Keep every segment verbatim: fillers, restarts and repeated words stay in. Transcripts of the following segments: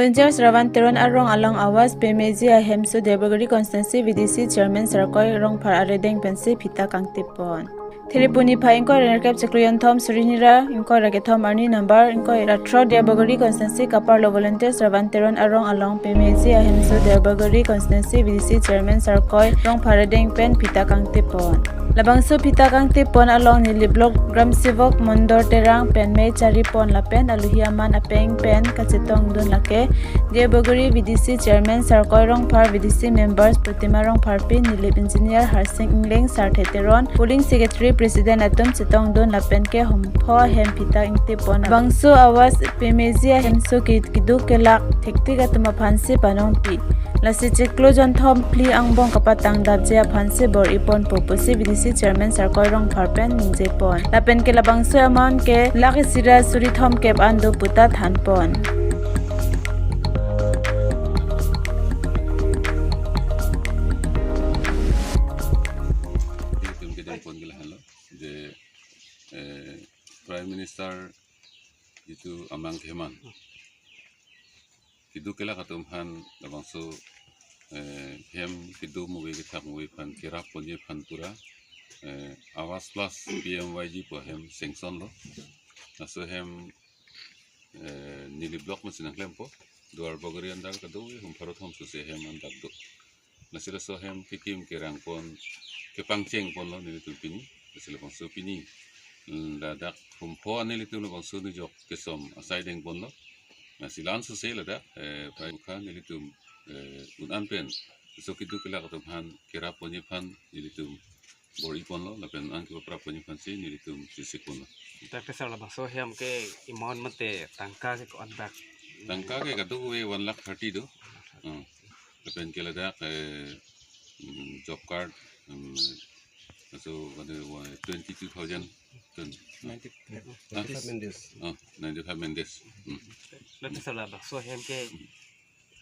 Volunteers Ravan Teron arong along Awas P M A G ahemso Deobagiri Constituency V D C Chairman Sarkoi Rongphar arideng pensi phita kangtip pon. Thrip niphai ingkoi ra nerkep chiklo jonthom suri hini ra ingkoi ra kethom arni number ingkoi ra throk Deobagiri Constituency kaparlo Volunteers Ravan Teron arong along P M A G ahemso Deobagiri Constituency V D C Chairman Sarkoi Rongphar arideng pen phita kangtip pon. Labangso phita kangtip pon along Nilip Block Gram Sevok Mondor Terang pen mei chari pon lapen aluhi aman apeng pen kachetongdun lake Deobagiri V D C Chairman Sarkoi Rongphar, V D C members Protima Rongpharpi, Nilip Engineer Harsing Engleng, Sarthe Teron, Polling Secretary, President atum chetongdun lapen ke Humpho ahem phita ingtip pon. Bangso Awas P M A G ahemso ke keduk kelak thektik atum aphansi panongpi. Lasi chiklo jonthom phli angbong kapatang dapji aphansi bor-i ponpo pusi V D C Chairman Sarkoi Rongphar pen ningje pon. Lapen ke labangso amount ke lakh isi ra suri thomkep an do puta than pon. Nelitum kedeng pon ke lahenlo je, eh, Prime Minister jitu amang keman keduk kelak atum aphan labangso, eh, hem keduk muve kethak muve aphan kerap ponji aphan pura, eh, Awas Plus P M Y G pu ahem sanction lo. Laso ahem, eh, Nilip Block amatsi nangklempo. Duarbagori under kedo Humpho Road Home sose ahem andak do. Lasi laso ahem kekim kerang pon kepangcheng ponlo nelitum pini. Lasi labangso pini, mm, ladak Humpho an nelitum labangso nijok kesom asai deng ponlo. Lasi la-an sose ladak, eh, pai mukha nelitum, eh, un-an pen laso keduk kelak atum aphan kerap ponji aphan nelitum bor-i ponlo lapen un-an kepaprap ponji aphansi nelitum chesik ponlo. Dak ke sir labangso ahem ke amount mate tangka ke ko-an dak? Tangka ke kadokave one lakh thirty do. Hmm. Lapen ke ladak, eh, mm, job card, mm, laso kade twenty-two thousand, twen-, Ninety, ah? Ninety-five Mendes. Oh, ninety-five Mendes. Hmm. Dak ke sir labangso ahem ke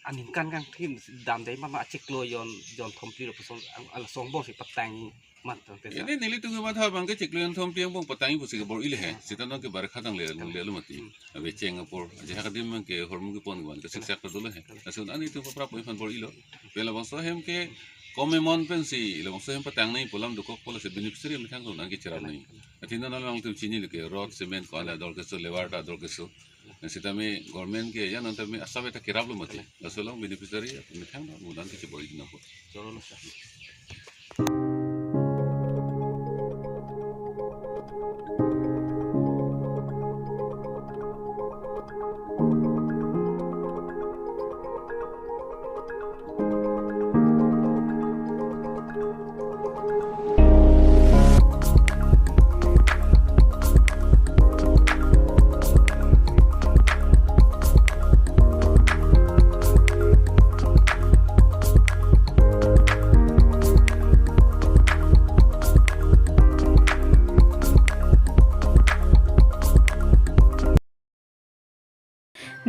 aningkan kangthim damde mama achiklo jon, jonthom phli ra puson ang, ala songbong si patang mat tangte sa. Ini nelitum kematha abang ke chiklo jonthom phli angbong patang pusi kebor-i le he. Sita nang ke barkha tang le, le lo mati. Hmm. Abe cheng apor, aja hak adim ke hormu kepon wan ke siksak ta dolo he. Asun ani tu paprap iphan bor-ilo. Pen labangso ahem ke kom amount pensi labangso ahem patang nangji pu alam dokokpo, lasi beneficiary methang lo nang kecherap nangji. Athina nang alangtum chini lo ke rod, cement ko-an ador keso, labour ta ador keso. Sitame government ke ya nang tame asap eta kerap lo mati. Laso along beneficiary methang lo mudan kechebor-i nangpo. Choro lo sa.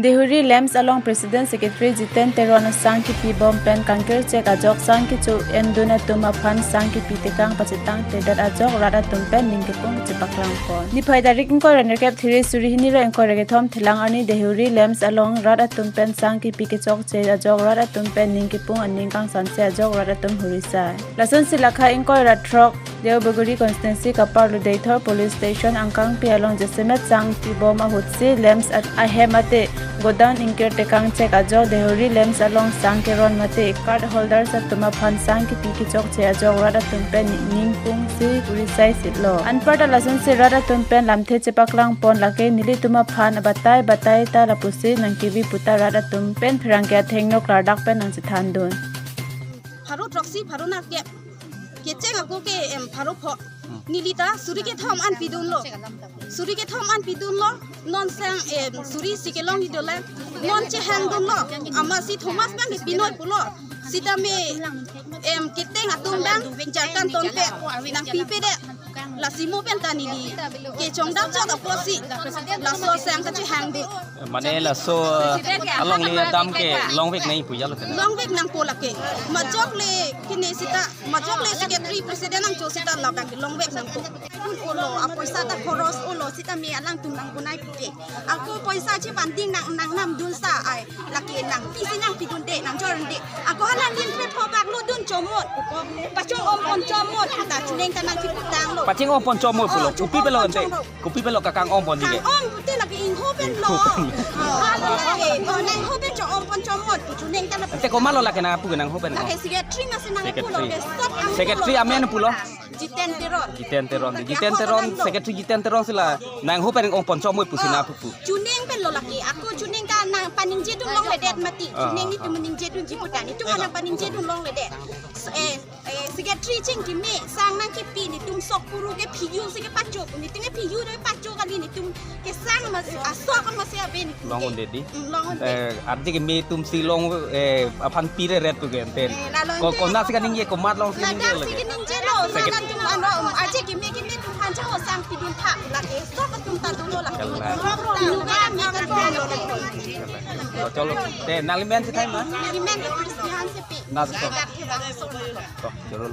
Deihori LAMPS along President Secretary Jiten Teron asang kepi bom pen kangkir chek ajok sang kecho endun atum aphan sang kepi tekang pachetang tedet ajok rat atum pen ning kepung chepaklang pon. Niphai tarik ingkoi ra nerkep Thrip suri hini ra ingkoi ra kethom Thelang arni Deihori LAMPS along rat atum pen sang kepi kechokche ajok rat atum pen ning kepung aning kangsanse ajok rat atum huri sai. Lasonsi lakha ingkoi ra throk Deobagori Constituency kaparlo Deithor Police Station angkangpi along jasemet sang kepi bom ahutsi LAMPS at-, ahem mate godown ingkir tekang chek ajok Deihori LAMPS along sang keron mate card holders atum aphan sang kepi kechokche ajok rat atum pen ning kepung si huri sai sitlo. Anparta lasonsi rat atum pen lamthe chepaklang pon lake nelitum aphan batai batai ta lapusi nangkevi puta rat atum pen pherangke athengno klardak pen nangchethan dun. Pharo throksi pharo nerkep. Kecheng ako ke, em, pharo pho. Neli ta suri kethom an pidunlo. Suri kethom an pidunlo. Non sang, em, suri isi kelong idola. Non chehang dunlo. Amatsi Thomas bang ke pinoi pulo. Sitame, em, keteng atum bang jarkan tonpe nangpipedet. Lasi mo pen ta neli kechongdak chot apotsi laso sang kachehang dun. Mane laso, eh, alongle dam ke longvek nangji pu jalo tene. Longvek nangpo lake. Majok le kene sita, majok le secretary president nangcho sita labang ke longvek nangpo. Pun olo, apoisa ta khoros olo, sitame alangtum nang bunai puke. Ako poisa chevanding nang, nang namdun sa ai, lake nangpisi nangpidunde, nangjorde. Ako halan lim phe pho bak lo dun chomot, ako pachong-ong pon chomot, ta chuneng ta nangkiputanglo. Pachong-ong pon chomot pulo. Oh, kopi pelo ante? Chong-ong pon chomot. Kopi pelo kakang-ong ponji ke? Kang-ong pute lake ingho pen lo. Ingho pen. Oh, lake, oh, nang ingho pen chong-ong pon chomot, chuneng ta lake. Ante komatlo lake nangpu ke nangho pen? Lake secretary masi nang pulo, secretary. Ke sot ang secretary pulo. Amen pulo? Jiten Teron. Jiten Teron. Lake Jiten ako Teron, kadang lo. Secretary Jiten Teron si la nangho pen ong pon chomot pusi nangpu. Oh. Chuneng pen lo lake. Ako chuneng ta nangpaningjedun longledet mati. Ah, chuneng netum ah. Ningjedunji puta netum, ah, nangpaningjedun longledet. So, eh, eh, secretary chingkime sang nangkipi netum sok puru ke phiyu si kepacho. Netum ke phiyu do pacho kali netum kesang masi, asok masi ave netum. Long ke. Onde di. Hmm, long onde. Eh, arje keme atum si long, eh, aphan pire ret tu ke enten. Eh, la long ko, ente. Konatsi kaningje, komat alongsi kaningje lake? Ladak si kaningjelo, secretary. Sakan tum ano, arje keme keme atum aphan chahosang pidun tha, lake sok atum ta dolo lake. Kalang. Nuga kami kan dolo lake. Cholo, cholo. Te, nangli men si thai ma? Nangli men ke Christian Hansepi. Na to. Jagat ke bang so. To, cholo.